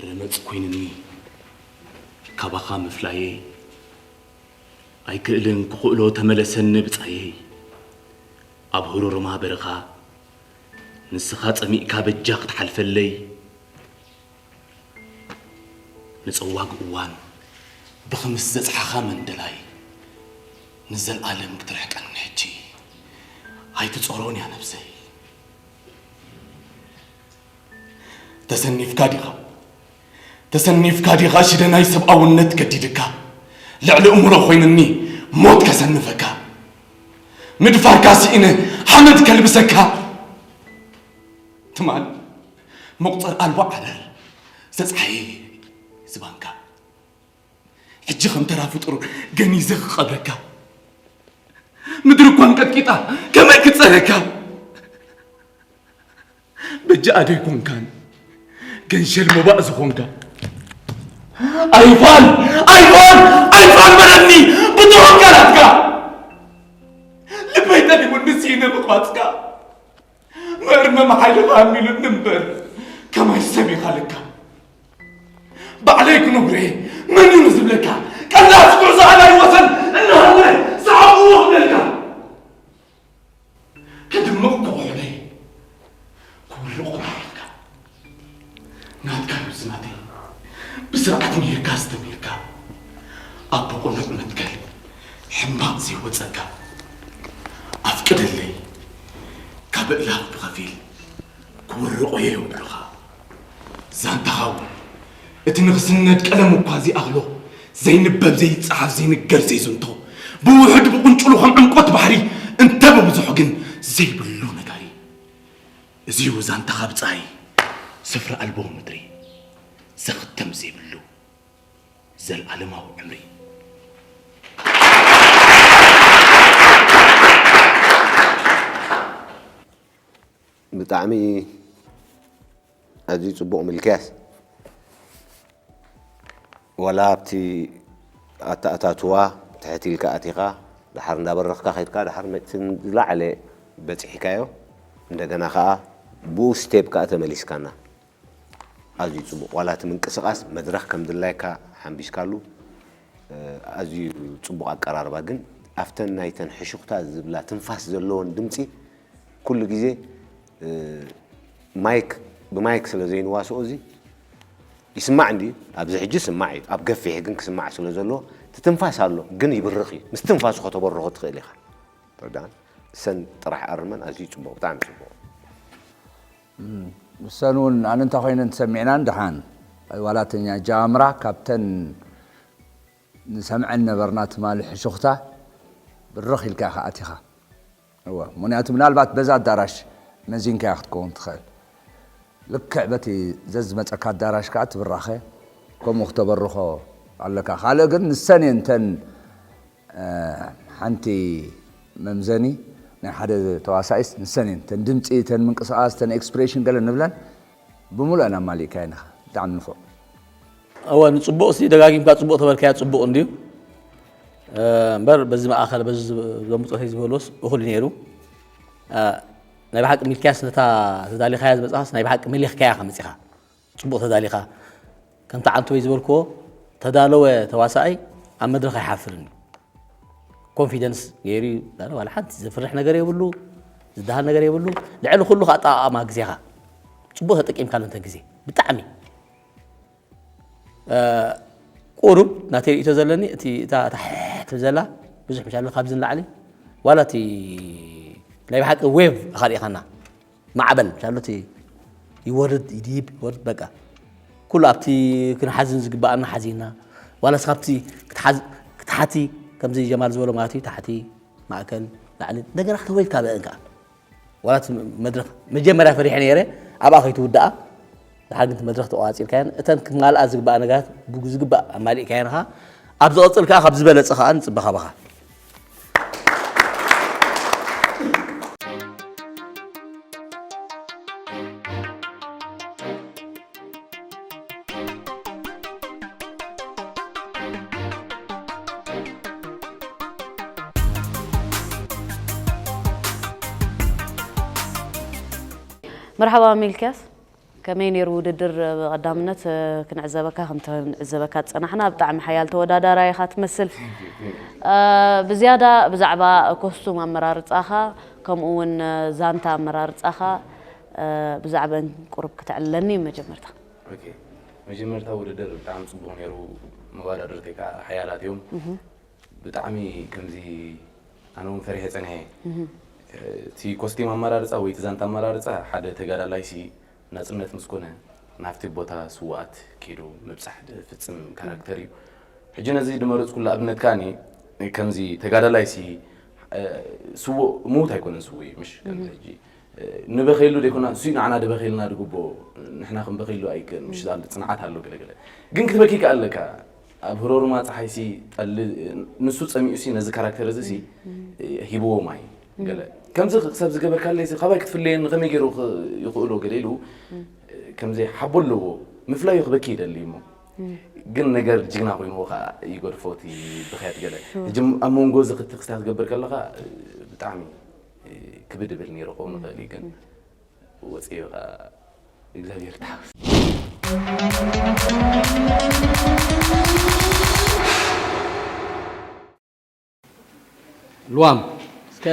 ረመጽ ኮይንኒ ካባኻ ምፍላየይ ኣይክእልን ክኽእሎ ተመለሰኒ ብጻየይ ኣብ ህሩርማ በረኻ ንስኻ ጸሚእካ በጃ ክትሓልፈለይ ንጸዋግ እዋን ብኽምስ ዘጽሓኻ መንደላይ ንዘልኣለም ክትርሕቀኒ ሕጂ ኣይትጾሮን እያ ነብሰይ። ተሰኒፍካ ዲኻ? ተሰኒፍካ ዲኻ ሽደናይ ሰብኣውነት ገዲድካ? ልዕሊ እምሮ ኮይንኒ ሞት ከሰንፈካ። ምድፋርካ ስኢነ ሓመድ ከልብሰካ። ትማል መቑጸር ኣልቦ ዓረር ዘጽሓየ ዝባንካ። ሕጂ ከም ተራ ፍጡር ገኒዘ ክቐብረካ። ምድሪ እኳ እንቀጥቂጣ ከመይ ክጸረካ? በጃ ኣደይ ኮንካን ገንሸል ሞባእ ዝኾንካ። ኣይፋል ኣይፋል ኣይፋል በለኒ ብጥዑም ቃላትካ። ልበይ ጠሊሙኒ ስኢነ ምቕባጽካ። መርመም ሓይልኻ ኣሚሉኒ እምበር ከማይ ሰብ ኢኻ ለካ። ባዕለይ ክነግሮ እየ መን እዩ ዝብለካ። ቀላስ ጉዕዞ ኣላይ ወሰን እናሃለ ሰዓብዎ ክብለልካ። ክድምቕ ክቑሕለይ ክውልቑ ናይልካ። ናትካ ርእሲ ናተይ ብስርዓት ምሂርካ ኣስተምሂርካ ኣብ ብቑኑዕ መትከል ሕማቕ ዘይወጸካ ኣፍቅደለይ ካብ እላፍ ብኸፊል ክውርቑ እየ ይብሉኻ። ዛንታኻ እውን እቲ ንኽስነድ ቀለም እኳ ዘይኣኽሎ ዘይንበብ ዘይጸሓፍ ዘይንገር ዘይዝንቶ ብውሑድ ብቁንጭሉ ከም ዕምቆት ባሕሪ እንተ ብብዙሑ ግን ዘይብሉ ነጋሪ። እዚዩ ዛንታኻ ብጻይ ስፍራ ኣልቦ ምድሪ ዘኽተም ዘይብሉ ዘልኣለማዊ ዕምሪ። ብጣዕሚ ኣዝዩ ጽቡቕ ሚልክያስ። ዋላ ኣብቲ ኣተኣታትዋ ትሕት ኢልካ ኣቲኻ ድሓር እንዳበረኽካ ከድካ ድሓር መጥቲ ዝለዓለ በጺሕካዮ እንደገና ከኣ ብኡ ስቴፕ ከኣ ተመሊስካና ኣዝዩ ጽቡቕ ዋላ እቲ ምንቅስቓስ መድረኽ ከም ድላይካ ሓምቢስካሉ ኣዝዩ ጽቡቕ ኣቀራርባ ግን ኣብተን ናይተን ሕሹኽታ ዝብላ ትንፋስ ዘለዎን ድምጺ ኩሉ ግዜ ማይክ ብማይክ ስለ ዘይንዋስኦ እዚ ይስማዕ እንዲ ኣብዚ ሕጂ ስማዕ እዩ ኣብ ገፊሕ ግን ክስማዕ ስለ ዘለዎ ትትንፋስ ኣሎ ግን ይብርቕ እዩ ምስ ትንፋሱ ከተበርኾ ትኽእል ኢኻ ተወዳን ሰን ጥራሕ ኣርመን ኣዝዩ ጽቡቕ ብጣዕሚ ጽቡቕ ሰን እውን ኣነ እንታይ ኮይነን ተሰሚዕናን ደሓን ዋላተኛ ጃምራ ካብተን ንሰምዐን ነበርና ትማሊ ሕሹኽታ ብርኽ ኢልካ ኢኻ ኣቲኻ እወ ምክንያቱ ምናልባት በዛ ኣዳራሽ መዚንካያ ክትከውን ትኽእል ልክዕ በቲ ዘዝመፀካ ኣዳራሽ ከዓ ትብራኸ ከምኡ ክተበርኾ ኣለካ ካልእ ግን ንሰን እየን ተን ሓንቲ መምዘኒ ናይ ሓደ ተዋሳኢስ ንሰን እየን ተን ድምፂ ተን ምንቅስቃስ ተን ኤክስፕሬሽን ገለ ንብለን ብምሉእን ኣማሊእካየን ኢኻ ብጣዕሚ ንፉዕ እወ ንፅቡቕ ሲ ደጋጊምካ ፅቡቕ ተበልካያ ፅቡቕ እንድዩ እምበር በዚ ማእኸል በዚ ዘምፆተይ ዝበልዎስ እኹል ነይሩ ናይ ብሓቂ ሚልክያስ ነታ ተዳሊኻያ ዝመፅኻስ ናይ ብሓቂ መሊኽካያ ኢኻ መፂኻ ፅቡቕ ተዳሊኻ ከምቲ ዓንተወይ ዝበልክዎ ተዳለወ ተዋሳኣይ ኣብ መድረኽ ኣይሓፍርን እዩ ኮንፊደንስ ገይሩ እዩ ዋላ ሓንቲ ዘፍርሕ ነገር የብሉ ዝደሃል ነገር የብሉ ልዕሊ ኩሉ ኣጠቓቕማ ግዜኻ ፅቡቕ ተጠቂምካሉ እንተ ግዜ ብጣዕሚ ቁሩብ ናተይ ርእቶ ዘለኒ እቲ እታ ታሕት ዘላ ብዙሕ ምሻለ ካብዚ ንላዕሊ ዋላ እቲ ናይ ብሓቂ ዌቭ ኢኻ ርኢኻና ማዕበል ሻሎት ይወርድ ይድይብ ይወርድ በቃ ኩሉ ኣብቲ ክንሓዝን ዝግባኣና ሓዚና ዋላስ ካብቲ ክትሓቲ ከምዚ ጀማል ዝበሎ ማለት እዩ ታሕቲ ማእከል ላዕሊ እንደገና ክትወይ ካብ እንካ ዋላት መድረክ መጀመርያ ፈሪሐ ነይረ ኣብኣ ከይትውድኣ ድሓር ግን መድረክ ተቋፂርካየን እተን ክማልኣ ዝግባኣ ነገራት ብዝግባእ ኣማሊእካየን ኻ ኣብ ዝቐፅል ከዓ ካብ ዝበለፀ ከዓ ንፅበ ካባኻ مرحبا ميلكاس ከመይ ነይሩ ውድድር? ብቐዳምነት ክንዕዘበካ፣ ከምቲ ክንዕዘበካ ዝጸናሕና ብጣዕሚ ሓያል ተወዳዳራይ ኢኻ ትመስል። ብዝያዳ ብዛዕባ ኮስቱም ኣመራርጻኻ ከምኡ እውን ዛንታ ኣመራርጻኻ ብዛዕበን ቁሩብ ክተዕልለኒ እዩ መጀመርታ። መጀመርታ ውድድር ብጣዕሚ ፅቡቕ ነይሩ። መወዳድርተይ ከዓ ሓያላት እዮም። ብጣዕሚ ከምዚ ኣነ እውን ፈሪሐ ፀኒሐ። እቲ ኮስቲም ኣመራርፃ ወይ እቲ ዛንታ ኣመራርፃ ሓደ ተጋዳላይ ሲ ናፅነት ምስ ኮነ ናብቲ ቦታ ስውኣት ኪዱ ምብፃሕ ዝፍፅም ካራክተር እዩ። ሕጂ ነዚ ድመረፅኩሉ ኣብነት ከዓኒ ከምዚ ተጋዳላይ ሲ ስውእ ምውት ኣይኮነን ስውእ እዩ ምሽ ከምዚ ሕጂ ንበኸየሉ ደይኮና እሱ ንዓና ድበኸየልና ድግብኦ ንሕና ክንበኸየሉ ኣይክእል ምሽ ዛል ፅንዓት ኣሎ ገለገለ ግን ክትበኪ ከኣለካ ኣብ ህሮርማ ፀሓይ ሲ ጠሊ ንሱ ፀሚኡ ሲ ነዚ ካራክተር እዚ ሲ ሂብዎ ማይ ገለ ከምዚ ክሰብ ዝገበርካለይ ሲ ካባይ ክትፍለየኒ ከመይ ገይሩ ይኽእሎ ገለ ኢሉ ከምዚ ሓቦ ኣለዎ ምፍላዩ ክበኪ ይደሊ እሞ ግን ነገር ጅግና ኮይንዎ ከዓ ይገድፎ እቲ ብኽያት ገለ ሕጂ ኣብ መንጎ እዚ ክቲ ክስታ ትገብር ከለካ ብጣዕሚ ክብድ ብል ነይሩ ክኸውን ይኽእል እዩ ግን ወፂኡ ከዓ እግዚኣብሔር ተሓወስ ልዋም እስከ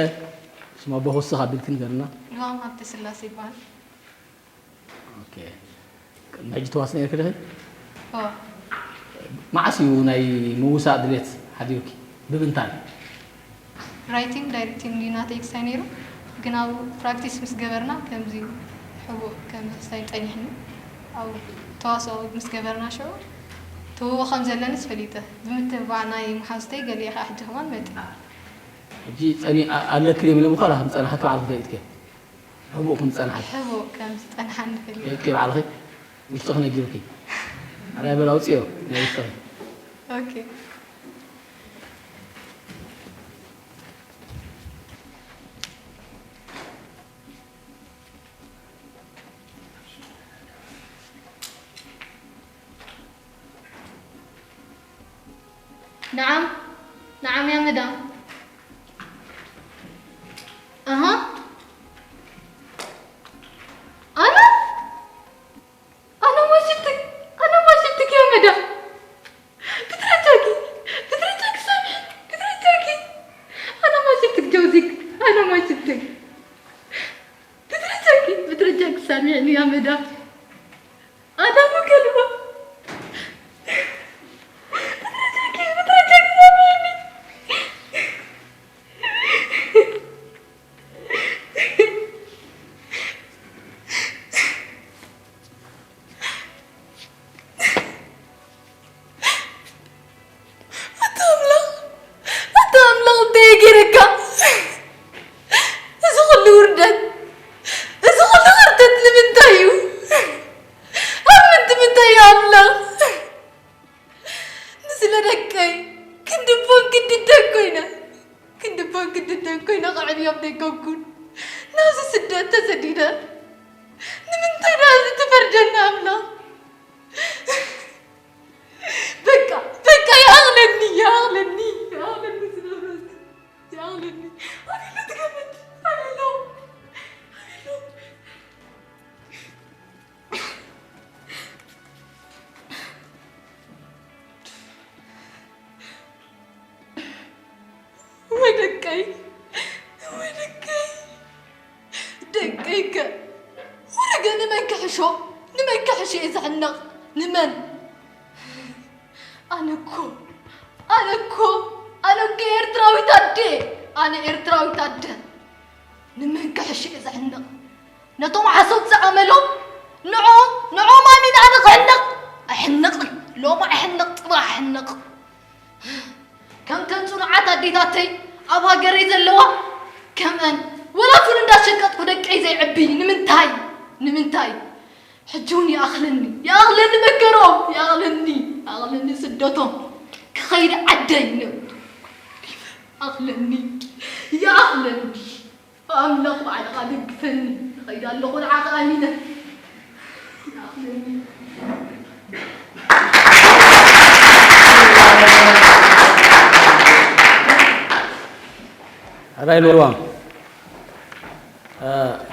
ስም ኣቦ ክወስኽ ኣቢልኪ ንገርና። ልዋም ሃብተስላሴ ይበሃል። ኦኬ። ቅድሚ ሕጂ ተዋስእ ነይርኪ ዲኺ? እወ። መዓስ እዩ ናይ ምውሳእ ድሌት ሓዲሩኪ? ብምንታይ? ራይቲንግ ዳይሬክቲንግ ድዩ ናተይ ክሳይ ነይሩ፣ ግን ኣብኡ ፕራክቲስ ምስ ገበርና ከምዚ ሕቡእ ከም ዝኽሳይ ጸኒሕኒ። ኣብኡ ተዋስኦ ምስ ገበርና ሽዑ ትውውቕ ከም ዘለንስ ፈሊጠ። ብምትብባዕ ናይ መሓዙተይ ገሊኤ ከኣ ሕጂ ከማን መጺኣ። ሕጂ ጸኒ ኣለክን እዮም ኢሎም እኳ ላክም ጸናሓካ ባዕልኺ ፈሊጥኪ ሕቡእ ከም ዝጸንሓ ሕቡእ ከም ዝጸንሓኒ ፈሊጠ ፈሊጥኪ ባዕልኺ ውሽጥኺ ነጊሩኪ ኣራይ በል ኣውጽዮ ናይ ውሽጥኺ ኦኬ نعم نعم يا مدام أها أنا أنا ما شفتك أنا ما شفتك يا مدام بترجاكي بترجاكي سامحي بترجاكي أنا ما شفتك جوزك أنا ما شفتك بترجاكي بترجاكي سامحيني يا مدام أنا مكلمة بترجاكي بترجاكي سامحيني ኣታ ኣምላኽ ኣታ ኣምላኽ እንታይ ገይረካ እዚ ኩሉ ውርደት እዚ ኩሉ ቅርተት ንምንታይ እዩ ኣብ ምንቲ ምንታይ እዩ ኣምላኽ ንስለ ደቀይ ክንዲ ቦን ክንዲ ደን ኮይነ ክንዲ ቦን ክንዲ ደን ኮይነ ከዕብዮም ደይኮንኩን ናብዚ ስደት ተሰዲደ ንምንታይ ዳ እዚ ትፈርደና ኣምላኽ በቃ በቃ ይኣኽለኒ ይኣኽለኒ ይኣኽለኒ ዝነብረስ ይኣኽለኒ ኣቤሎ ትገመድ ኣቤሎ ኣቤሎ ወይ ደቀይ ወይ ደቀይ ደቀይከ ወረገ ንመን ክሕሾ ንመን ክሕሾ እየ ዝሕነቕ ንመን ኣነ እኮ ኣነ እኮ ኣነ እኮ ኤርትራዊት ኣደ ኣነ ኤርትራዊት ኣደ ንመን ክሕሾ እየ ዝሕነቕ ነቶም ሓሶት ዝኣመሎም ንዕኦም ንዕኦም ኣሚነ ኣነ ክሕነቕ ኣይሕነቕን ሎሚ ኣይሕነቕ ፅባሕ ኣይሕነቕ ከምተን ፅኑዓት ኣዴታተይ ኣብ ሃገረይ ዘለዋ ከምአን ወላ ፉል እንዳሸቀጥኩ ደቀይ ዘይዕብይ ንምንታይ ንምንታይ ሕጂ እውን ይኣኽለኒ ይኣኽለኒ መከርኦም ይኣኽለኒ ይኣኽለኒ ስደቶም ክኸይድ ዓደይ ይኣኽለኒ ይኣኽለኒ ኣምላኽ ባዕልኻ ደግፈኒ። እኸይድ ኣለኹ ንዓኻ ኣሚነ። ኣራይ ልዋም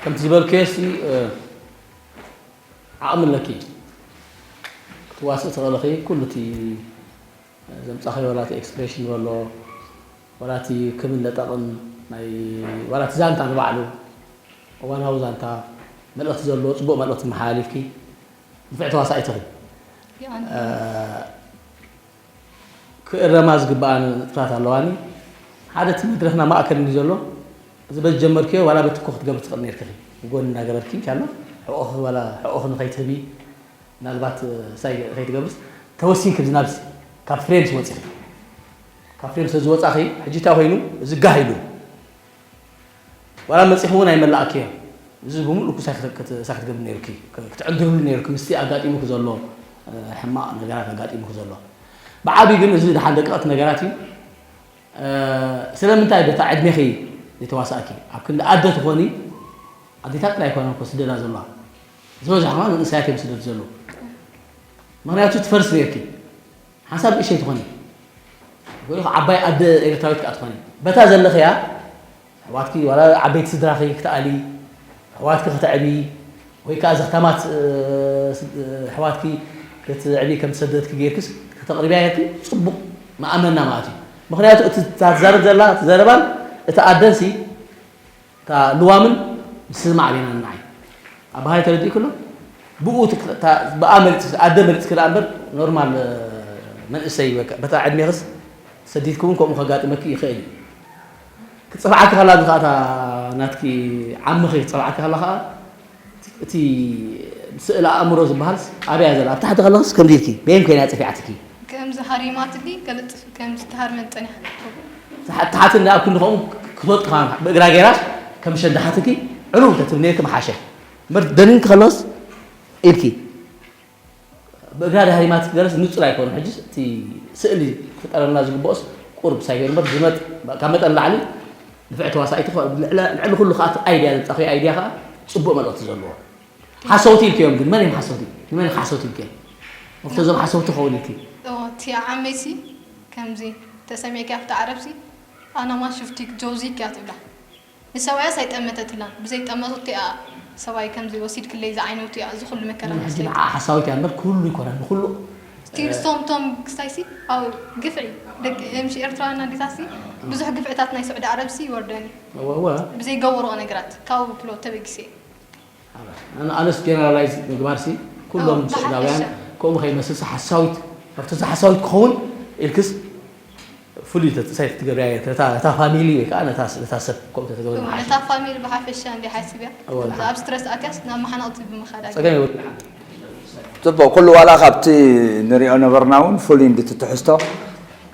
ከምቲ ዝበልክዮ ሲ ዓቕሚ ኣለኪ ክትዋስእ ትኽእልኺ። ኩሉ እቲ ዘምጻኺ ዋላ እቲ ኤክስፕሬሽን በሎ፣ ዋላ እቲ ክብን ለጠቕን ናይ፣ ዋላ እቲ ዛንታ ንባዕሉ፣ እዋናዊ ዛንታ፣ መልእኽቲ ዘለዎ ጽቡቕ መልእኽቲ መሓላሊፍኪ፣ ንፍዕ ተዋሳኢት ኢኺ። እ፣ ክእረማ ዝግብኣን ነጥብታት ኣለዋኒ። ሓደ እቲ መድረኽና ማእከል እንዲ ዘሎ፣ እዚ በቲ ጀመርክዮ ዋላ በቲ እኮ ክትገብሪ ትኽእል ነርክኺ። ብጎኒ እናገበርኪ እንሻሎ፣ ሕቖኺ ዋላ ሕቖኺ ንኸይትህቢ፣ ምናልባት፣ እ፣ ሳይ ከይትገብርስ፣ ተወሲንኪ ብዝናብሲ ካብ ፍሬምስ ወፂኺ። ካብ ፍሬምስ ዝወፃኺ፣ ሕጂ እንታይ ኮይኑ፣ እዚ ጋህ ኢሉ። ዋላ መጺኹ እውን ኣይመላእክዮ። እዚ ብምሉእ ክሳይ ክተ-፣ ክተ-፣ ክሳይ ክትገብር ነይሩኪ። ክ-፣ ክትዕንድርሉ ነይሩኪ ምስቲ ኣጋጢሙኪ ዘሎ፣ እ፣ ሕማቕ ነገራት ኣጋጢሙኪ ዘሎ። ብዓብዩ ግን እዚ ደሓን ደቀቕቲ ነገራት እዩ። እ፣ ስለምንታይ በታ ዕድሜኺ ዘይተዋሳእኪ? ኣብ ክንዲ ኣደ ትኾኒ፣ ኣዴታት ጥራይ ኣይኮነን እኮ ስደዳ ዘለዋ። ዝበዝሓ ከኣ መንእሰያት እዮም ስደት ዘለዉ። ምኽንያቱ ትፈርሲ ነይርኪ። ሓንሳብ ንእሽተይ ትኾኒ። ወይ ከዓ ዓባይ ኣደ ኤርትራዊት ከኣ ትኾኒ። በታ ዘለኽያ ኣሕዋትኪ ዋላ ዓበይቲ ስድራኺ ክትኣሊ፣ ኣሕዋትኪ ከተዕቢ፣ ወይ ከዓ ዘኽታማት፣ እ፣ ስ-፣ እ፣ ኣሕዋትኪ ክትዕቢ ከም ዝሰደትኪ ጌርክስ ከተቕርብያ ጌርኪ ጽቡቕ መኣመና ማለት እዩ። ምኽንያቱ እቲ እታ ትዛረብ ዘላ፣ እቲ ዘረባን እቲ ኣደንሲ እታ ልዋምን ምስማዕ ቤና ንዓይ። ኣባሃይ ተረዲእኩ ኣሎ? ብኡ ትክ-፣ እታ ብኣ መሪጽ-፣ ኣደ መሪጽኪ ደኣ እምበር ኖርማል፣ እ፣ መንእሰይ ወይ ከ-፣ በታ ዕድሜኽስ ሰዲድኪ እውን ከምኡ ከጋጥመኪ ይኽእል እዩ። ክጸፍዓኪ ከላ እዚ ኸኣ እታ ናትኪ ዓምኺ ክጸፍዓኪ ከላ ኸኣ እቲ ስእሊ ኣእምሮ ዝበሃል ኣበይ እያ ዘላ? ኣብ ታሕቲ ከለኽስ ከምዚ ኢልኪ፣ በየን ኮይና እያ ጸፊዓትኪ? ከምዚ ሃሪማትሊ፣ ቅልጥፍ ከምዚ ተሃርመን ጸኒሓ። ተሓ-፣ ተሓትን ኣብ ክንዲ ከምኡ ክትወድቂ ከማን ብእግራ ገይራስ ከም ሸንዳሓትኪ ዕልው እንተትብሊ ነይርኪ ምሓሸ። እምበር ደኒንኪ ከለኽስ ኢልኪ ብእግራ ድሃሪማትኪ ገለስ ንጹር ኣይኮነን። ሕጂ እቲ ስእሊ ክፍጠረልና ዝግብኦስ ቁሩብ ሳይገር እምበር ዝመጥ-፣ ካብ መጠን ላዕሊ ንፍዕቲ ተዋሳኢት ትኾ-፣ ልዕሊ፣ ልዕሊ ኩሉ ከኣ እቲ ኣይድያ ዘምጻእክዮ ኣይድያ ከኣ ጽቡቕ መልእኽቲ ዘለዎ። ሓሰውቲ ኢልክዮም ግን መን እዮም ሓሰውቲ? ንመን ኢኺ ሓሰውቲ ኢልክዮም? ወፍቲ እዞም ሓሰውቲ ክኸውን ኢልኪ? ኦ፣ እቲ ዓመይሲ ከምዚ ተሰሚዕኪ ኣብቲ ዓረብሲ ኣናማ ሽፍቲክ ጆዚክ እያ ትብላ። ንሰብኣያስ ኣይጠመተትላን። ብዘይ ጠመቶት እያ ሰብኣይ ከምዚ ወሲድክለይ ዝዓይነቱ እያ እዚ ኩሉ መከራ ሕጂ ንዓ ሓሳዊት እያ እምበር ኩሉ ይኮነን፣ ንኩሉ ስቲል ስቶም ቶም ክስታይሲ ኣብ ግፍዒ ደቂ ምሽ ኤርትራውያን ኣዴታሲ ብዙሕ ግፍዕታት ናይ ስዑዲ ዓረብሲ ይወርደን እዩ። እወ፣ እወ። ብዘይ ገበርኦ ነገራት ካብኡ ፕሎት ተበጊሰ እየ። ኣነ-፣ ኣነስ ጀነራላይዝ ምግባርሲ ኩሎም ኣዎ፣ ስዑዳውያን ብሓፈሻ። ከምኡ ከይመስልሲ ሓሳዊት፣ ካብቲ እዚ ሓሳዊት ክኸውን ኢልክስ ፍሉይ ተጻይ ትገብርያ እያ። ነታ፣ ነታ ፋሚሊ ወይ ከዓ ነታ ስ-፣ ነታ ሰብ ከምኡ ተትገብር እወ፣ ምሓሸ። ነታ ፋሚሊ ብሓፈሻ እንዲ ሓሲብ እያ። እወ፣ ከምዚ ዝሓ-፣ ኣብ ስትረስ ኣትያስ ናብ መሓናቕቲ ብምኻድ ኣገ-፣ ጸገም የብሉን። ጽቡቕ፣ ኩሉ ዋላ ካብቲ ንሪኦ ነበርና እውን ፍሉይ እንዲ ትትሕዝቶ።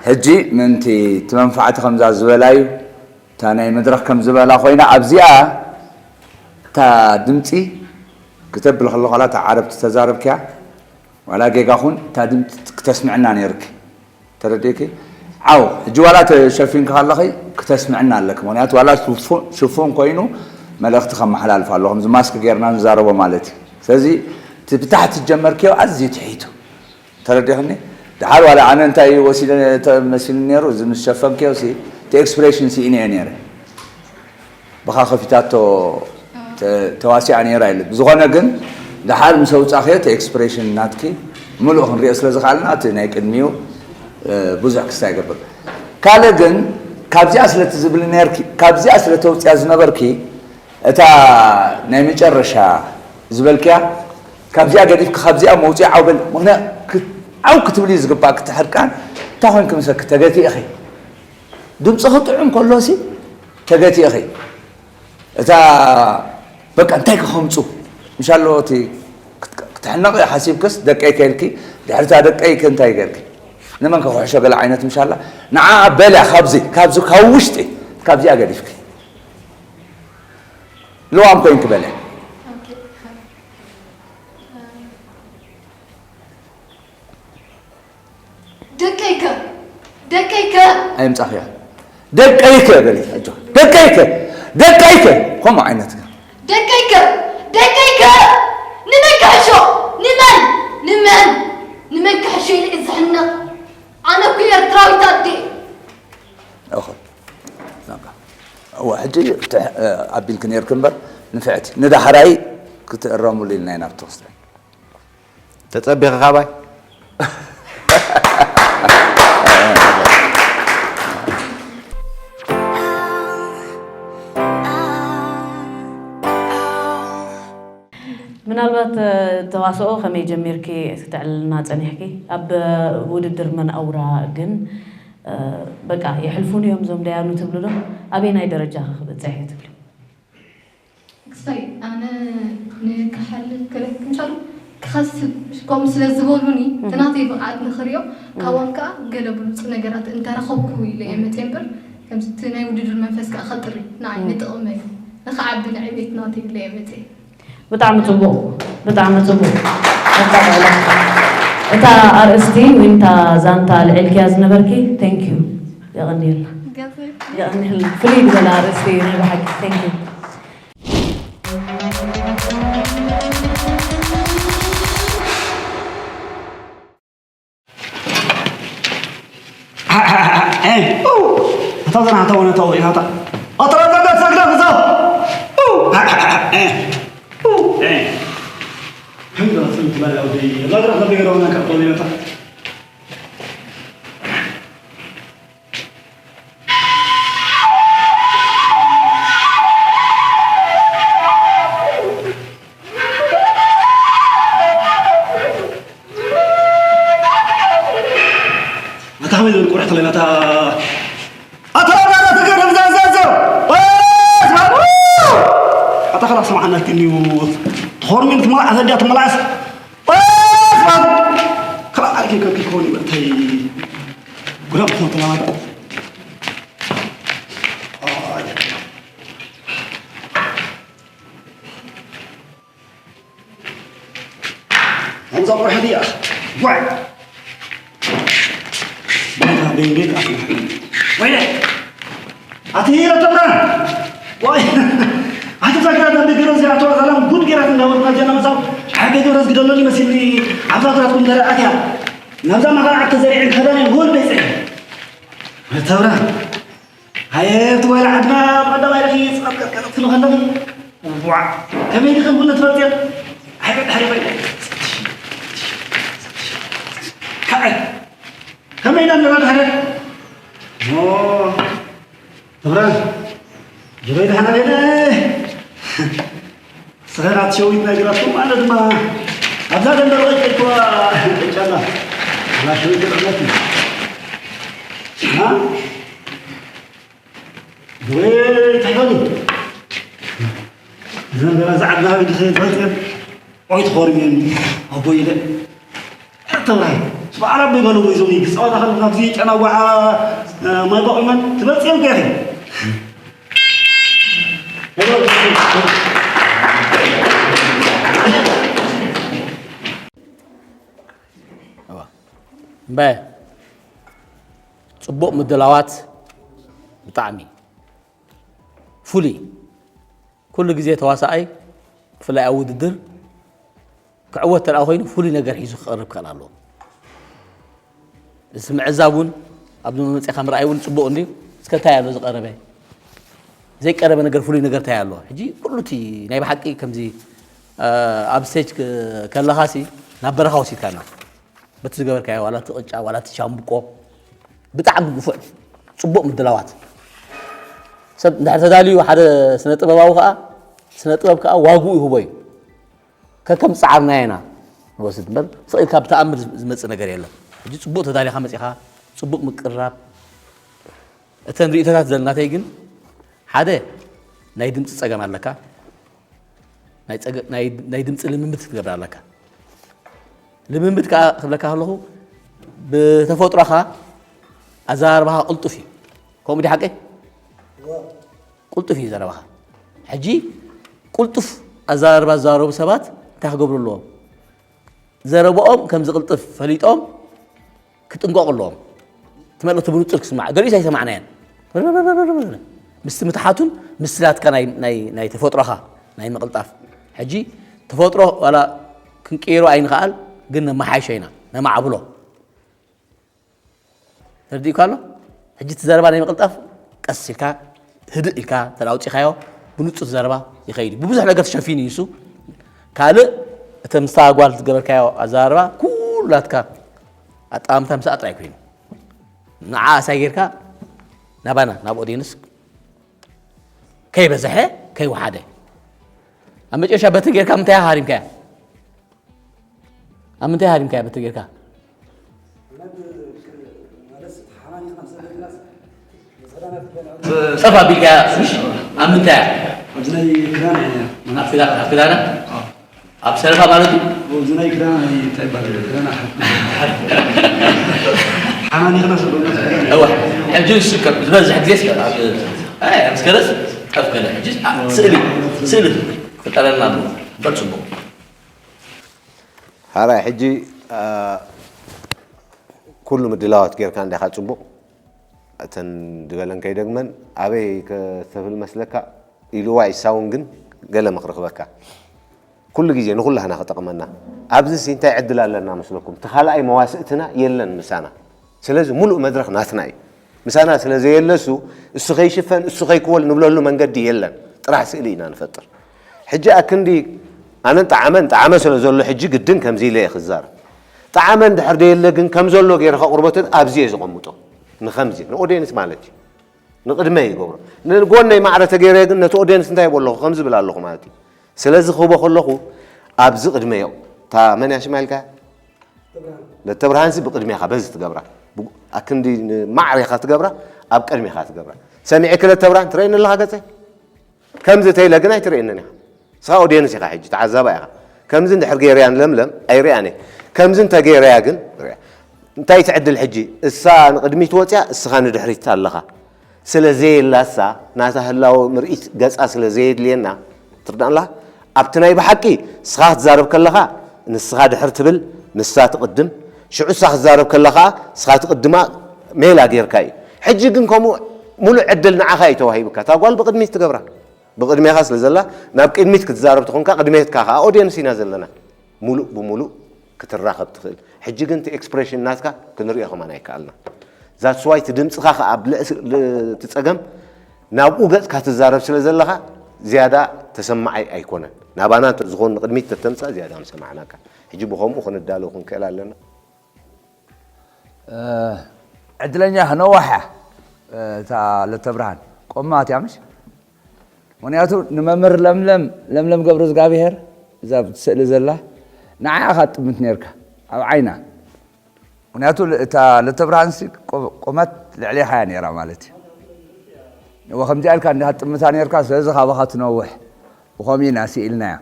ሕጂ ምእንቲ እቲ መንፋዕቲ ከምዛ ዝበላ እዩ። እታ ናይ መድረኽ ከም ዝበላ ኮይና ኣብዚኣ እታ ድምጺ ክተብል ከለኹ ዋላ እታ ዓረብ ተዛረብክያ ዋላ ጌጋ ኹን እታ ድምጺ ክተስምዕና ነይርኪ። ተረዲእኪ? ዓው፣ ሕጂ ዋላ ተሸፊንኪ ከለኺ ክተስምዕና ኣለኪ። ምኽንያቱ ዋላ ሽፉ-፣ ሽፉን ኮይኑ መልእኽቲ ከመሓላልፍ ኣለኹ። ከምዚ ማስክ ጌርና ንዛረቦ ማለት እዩ። ስለዚ እቲ ብታሕቲ ዝጀመርክዮ ኣዝዩ ትሒቱ። ተረዲኽኒ? ደሓር ዋላ ኣነ እንታይ እዩ ወሲደ ተ-፣ መሲሉ ነይሩ፣ እዚ ምስ ሸፈንክዮ ሲ፣ እቲ ኤክስፕሬሽን ስኢነ እየ ነይረ። ብኻ ከፊታቶ ተ-፣ ተዋሲኣ ነይራ ኢሉ። ብዝኾነ ግን ደሓር ምስ ኣውጻኽዮ እቲ ኤክስፕሬሽን ናትኪ ምሉእ ክንሪኦ ስለ ዝኸኣልና እቲ ናይ ቅድሚኡ፣ እ፣ ብዙሕ ክስታይ ይገብር። ካልእ ግን ካብዚኣ ስለ ትዝብሊ ነርኪ፣ ካብዚኣ ስለ ተውጽያ ዝነበርኪ፣ እታ ናይ መጨረሻ ዝበልክያ፣ ካብዚኣ ገዲፍኪ ካብዚኣ መውፅኢ ዓው በል። ምኽንያት ክት-፣ ዓው ክትብሊ ዝግባእ ክትሕርቃን፣ እንታይ ኮንኪ ምሰኪ ተገቲእኺ። ድምፅኺ ጥዑም ከሎሲ ተገቲእኺ። እታ በቃ እንታይ ክኸምፁ፣ ምሻሎ እቲ ክት-፣ ክትሕነቒ ሓሲብክስ ደቀይ ከልኪ፣ ድሕሪ እታ ደቀይ ከ እንታይ ጌርኪ? ንመን ከ ክሕሾ ገለ ዓይነት ምሻላ? ንዓ በልያ ካብዚ፣ ካብዚ፣ ካብ ውሽጢ፣ ካብዚኣ ገዲፍኪ። ልዋም ኮይንኪ በለ። ኦኬ። ደቀይከ፣ ደቀይከ። ኣየምጻኽያ። ደቀይከ በሊ፣ ሕጆ። ደቀይከ፣ ደቀይከ። ከምኡ ዓይነት። ደቀይከ፣ ደቀይከ። ንመን ክሕሾ? ንመን? ንመን? ንመን ክሕሾ ኢለ እየ ዝሕነቕ? ኣነ እኮ ኤርትራዊት ኣደ። እኹል። ናባ። እወ፣ ሕጂ ትሕ-፣ ኣቢልኪ ነይርኪ እምበር፣ ንፍዕቲ። ንዳሕራይ ክትእረሙሉ ኢልና ኢና ኣብቲ ክስታይ። ተጸቢኺ ካባይ? ምናልባት ተዋስኦ ከመይ ጀሚርኪ ክትዕልልና ጸኒሕኪ? ኣብ ውድድር መን ኣውራ ግን በቃ የሕልፉን እዮም እዞም ደያኑ ትብሉ ዶ? ኣበየናይ ደረጃ ክበጽሕ እየ ትብሉ? ክሳይ ኣነ ንክሓልፍ ክረክብ እንሻሉ ክኸስብ ከምኡ ስለ ዝበሉኒ እቲ ናተይ ብቕዓት ንኽሪኦ ካብኦም ከዓ ገለ ብሉፅ ነገራት እንተረኸብኩ ኢለ እየ መፅየ እምበር ከምዚ እቲ ናይ ውድድር መንፈስ ከዓ ከጥሪ ንዓይ ንጥቕመይ ንክዓቢ ንዕቤት ናተይ ኢለ እየ መፅየ። ብጣዕሚ ፅቡቕ ብጣዕሚ ፅቡቕ ኣጣቕዕላ እታ ኣርእስቲ ወይ እታ ዛንታ ልዒልክያ ዝነበርኪ thank you የቐንየልና የቐንየልና ፍልይ ዝበለ ኣርእስቲ እዩ ናይ ብሓቂ thank you ኣታ ዘና ኣታ ወነ ተው ኢናታ ኣታ ዘና ዘና ዘና ኣታ ከመይ ዝብል ቁርሕቲ ኣለና እታ ኣታ ኣታ ኣታ ተገርም ዛዛዛ ኣታ ከላ ሰማዕና ትንዩ ትኾርሚን ትመላዓስ ኣዲያ ትመላዓስ ክላ ኣርኪ ከብኪ ክኾን ይበርተይ ጉዳም ክኾን ተላማት همزة روح هدي يا أخي وعي بيتا بين بيت أخي وينك أتي هي لتمران وعي أتي فاكرة أن بيجرز يا أتوى ظلام قد جرت من دور ما جانا مزاو حاجة جرز قدر لي مسيري عبد الله تكون درعتها نبزا ما قال عبد زريع الخداني هو البيسعي التمران ሃየ እቲ ወላ ዓድና ቀዳማይ ረኺ ጽቐጥቀጥ ክትሉ ከለኺ ዋዕ ከመይ ድኽን ቡን ትፈልጥዮ? ሓይበት ሓደ ፈይደ ካዕል ከመይ ኢና ንረድ ሓደ ሞ ትብረ ጅበይ ድሓና ቤለ ስኸናት ሸዊት ናይ ግራትኩም ኣነ ድማ ኣብዛ ደንበርቆ ይቀይኩዋ ጨላ ላ ሸዊት ጥዕመት ና ወይ እንታይ ይኸዱ እዘን ገና ዝዓድና ሃቢ ድኸ ይፈልጥ እየን ኦይ ትኾርም እየን ኣቦ ኢለ ተብራይ በዓል ኣቦ ይበሉ ወይ ዞም ክፃወታ ከለኹ ናብዚ ጨና ዋዓ ማይ ባቑመን ትመፅእ እየን ገያኺ እምበ ፅቡቕ ምድላዋት ብጣዕሚ ፍሉይ ኩሉ ግዜ ተዋሳኣይ ብፍላይ ኣብ ውድድር ክዕወት ተደኣ ኮይኑ ፍሉይ ነገር ሒዙ ክቐርብ ክኽእል ኣለዎ። እዚ ምዕዛብ እውን ኣብዚ መመፅእኻ ምርኣይ እውን ፅቡቕ እንድዩ። እስከ እንታይ ኣሎ ዝቐረበ ዘይቀረበ ነገር ፍሉይ ነገር እንታይ ኣሎ? ሕጂ ኩሉ እቲ ናይ ብሓቂ ከምዚ ኣብ ስቴጅ ከለኻሲ ናብ በረኻ ወሲድካና በቲ ዝገበርካዮ ዋላ እቲ ቅጫ ዋላ እቲ ሻምብቆ ብጣዕሚ ግፉዕ ፅቡቕ ምድላዋት ሰብ እንድሕር ተዳልዩ ሓደ ስነ ጥበባዊ ከዓ ስነ ጥበብ ከዓ ዋግኡ ይህቦ እዩ ከከም ፃዕርና ኢና ንወስድ እምበር ስቕ ኢልካ ብተኣምር ዝመፅእ ነገር የለን ሕጂ ፅቡቕ ተዳሊኻ መፂኻ ፅቡቕ ምቅርራብ እተን ርእቶታት ዘለናተይ ግን ሓደ ናይ ድምፂ ፀገም ኣለካ ናይ ድምፂ ልምምድ ክትገብር ኣለካ ልምምድ ከዓ ክብለካ ከለኹ ብተፈጥሮኻ ኣዘራርባኻ ቅልጡፍ እዩ ከምኡ ዲ ሓቀይ ቅልጡፍ እዩ ዘረባኻ ሕጂ ቅልጡፍ ኣዘራርባ ዝዛረቡ ሰባት እንታይ ክገብሩ ኣለዎም ዘረባኦም ከም ዝቕልጥፍ ፈሊጦም ክጥንቀቑ ኣለዎም እቲ መልእኽቲ ብንጹር ክስማዕ ገሊኡ ኣይሰማዕናየን ምስቲ ምትሓቱን ምስቲ ናትካ ናይ ተፈጥሮኻ ናይ ምቕልጣፍ ሕጂ ተፈጥሮ ዋላ ክንቅይሮ ኣይንኽኣል ግን ነመሓይሾ ኢና ነማዕብሎ ተረዲእካ ኣሎ ሕጂ እቲ ዘረባ ናይ ምቕልጣፍ ቀስ ኢልካ ህድእ ኢልካ ተዳውፂኻዮ ብንጹር ዘረባ ይኸይድ ብብዙሕ ነገር ተሸፊኑ እዩ ንሱ ካልእ ተምሳ ጓል ዝገበርካዮ ኣዘራርባ ኩላትካ ኣጣምታ ምስኣ ጥራይ ኮይኑ ንዓ ኣሳይ ጌርካ ናባና ናብ ኦዲንስ ከይበዝሐ ከይወሓደ ኣብ መጨረሻ በትር ጌርካ ምንታይ ሃሪምካያ ኣብ ምንታይ ሃሪምካያ በትር ጌርካ ጸፋ ቢልካ ኣብ ምንታይ ኣብ ክዳና ኣብ ሰለፋ ማለት እዩ ኣብዚ ናይ ክዳና እንታይ ይባል ክዳና ሓማኒኽና ስለሆነ እዋ ሕጂ ዝስከብ ዝበዝሕ ግዜ ኣስከረስ ከፍ ገለ ሕጂ ስእሊ ስእሊ ክጠለልና ኣሎ በል ፅቡቅ ሓራይ ሕጂ ኩሉ ምድላዋት ጌርካ እንዲኻ ጽቡቕ እተን ዝበለን ከይደግመን ኣበይ ከተብል መስለካ ኢሉዋ ኢሳውን ግን ገለ ምኽሪ ክበካ ኩሉ ግዜ ንኹላህና ክጠቕመና ኣብዚ ሲ እንታይ ዕድል ኣለና መስለኩም እቲ ካልኣይ መዋስእትና የለን ምሳና ስለዚ ሙሉእ መድረኽ ናትና እዩ ምሳና ስለ ዘየለሱ እሱ ከይሽፈን እሱ ከይክወል ንብለሉ መንገዲ የለን ጥራሕ ስእሊ ኢና ንፈጥር ሕጂ ኣክንዲ ኣነን ጣዓመን ጣዓመ ስለ ዘሎ ሕጂ ግድን ከምዚ ኢለ እየ ክዛረብ ጣዓመ እንድሕር ደየለ ግን ከም ዘሎ ገይረ ከቕርቦትን ኣብዚ እየ ዝቐምጦ ንኸምዚ ንኦዴንስ ማለት እዩ ንቕድመ ይገብሮ ንጎነይ ማዕረ ተገይረ ግን ነቲ ኦዴንስ እንታይ ይቦ ኣለኹ ከምዚ ብል ኣለኹ ማለት እዩ ስለዚ ክህቦ ከለኹ ኣብዚ ቅድመዮ እታ መን እያ ሽማ ኢልካ ለተብርሃንሲ ብቅድሜኻ በዚ ትገብራ ኣክንዲ ማዕሬኻ ትገብራ ኣብ ቅድሜኻ ትገብራ ሰሚዕኪ ለተብርሃን ትረእኒ ኣለኻ ገፀይ ከምዚ ተይለ ግን ኣይትርእየንን ኢኻ እስኻ ኦድየንስ ኢኻ ሕጂ ተዓዛባ ኢኻ ከምዚ እንድሕር ገይረያ ንለምለም ኣይርእያን እየ ከምዚ እንተገይረያ ግን ርእያ እንታይ ትዕድል ሕጂ እሳ ንቕድሚት ወፅያ እስኻ ንድሕሪት ኣለኻ ስለ ዘየላሳ ናታ ህላወ ምርኢት ገፃ ስለ ዘየድልየና ትርዳእ ኣለኻ ኣብቲ ናይ ብሓቂ እስኻ ክትዛረብ ከለኻ ንስኻ ድሕር ትብል ንሳ ትቕድም ሽዑ እሳ ክትዛረብ ከለኻ እስኻ ትቕድማ ሜላ ጌርካ እዩ ሕጂ ግን ከምኡ ሙሉእ ዕድል ንዓኻ እዩ ተዋሂብካ እታ ጓል ብቕድሚት ትገብራ ብቕድሜኻ ስለ ዘላ ናብ ቅድሚት ክትዛረብ ተኾንካ ቅድሜትካ ከዓ ኦድየንስ ኢና ዘለና ሙሉእ ብሙሉእ ክትራኸብ ትኽእል ሕጂ ግን እቲ ኤክስፕሬሽን ናትካ ክንሪኦ ከማን ኣይከኣልና that's why እቲ ድምፅኻ ከዓ ኣብ ልዕሊ እቲ ፀገም ናብኡ ገፅካ ትዛረብ ስለ ዘለኻ ዝያዳ ተሰማዓይ ኣይኮነን ናባና ዝኾን ንቅድሚት ተተምፃእ ዝያዳ ምሰማዕናካ ሕጂ ብኸምኡ ክንዳለው ክንክእል ኣለና ዕድለኛ ነዋሕ እያ እታ ለተብርሃን ቆማት እያ ምሽ ምክንያቱ ንመምህር ለምለም ለምለም ገብረ እግዚኣብሄር እዛ ስእሊ ዘላ ንዓያ ኢኻ ትጥምት ነርካ ኣብ ዓይና ምክንያቱ እታ ለተብርሃንሲ ቁመት ልዕሌኻ እያ ነራ ማለት እዩ እወ ከምዚኣ ኢልካ እንዲኻ ትጥምታ ነርካ ስለዚ ካባኻ ትነውሕ ብኸምኡ ኢና ስኢልናያ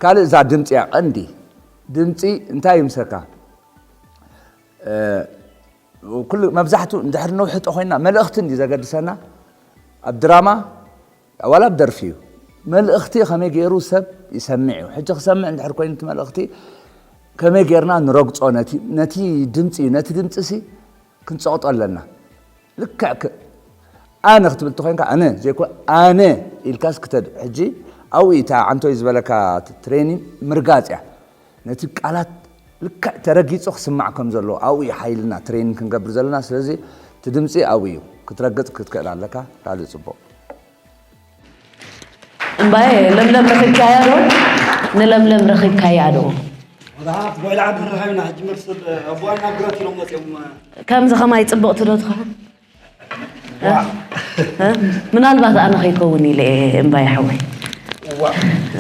ካልእ እዛ ድምፂ እያ ቀንዲ ድምፂ እንታይ ይምሰካ ኩሉ መብዛሕቱ እንድሕር ነውሕጦ ኮይና መልእኽቲ እንዲ ዘገድሰና ኣብ ድራማ ዋላ ኣብ ደርፊ እዩ መልእኽቲ ከመይ ገይሩ ሰብ ይሰምዕ እዩ ሕጂ ክሰምዕ እንድሕር ኮይኑ እቲ መልእኽቲ ከመይ ገይርና ንረግፆ ነቲ ድምፂ እዩ ነቲ ድምፂ ሲ ክንፀቕጦ ኣለና ልክዕ ኣነ ክትብል ተኮይንካ ኣነ ዘይኮ ኣነ ኢልካስ ክተድ ሕጂ ኣብኡ እታ ዓንቶይ ዝበለካ ትሬኒን ምርጋፅ እያ ነቲ ቃላት ልክዕ ተረጊጹ ክስማዕ ከም ዘለዎ ኣብኡ እዩ ሓይልና ትሬኒንግ ክንገብር ዘለና ስለዚ እቲ ድምፂ ኣብኡ እዩ ክትረግፅ ክትክእል ኣለካ ካልእ ፅቡቅ እምባየ ለምለም ረኺብካያ ዶ ንለምለም ረኺብካያ ዶ ወደሓት ጓይላ ዓዲ ክንረኸብ ኢና ሕጂ መርስል ኣቦዋን ናብ ግራት ኢሎም መፅኦም ከምዚ ከማይ ፅብቕቲ ዶ ትኸውን ምናልባት ኣነ ከይከውን ኢለ እየ እምባይ ሓወይ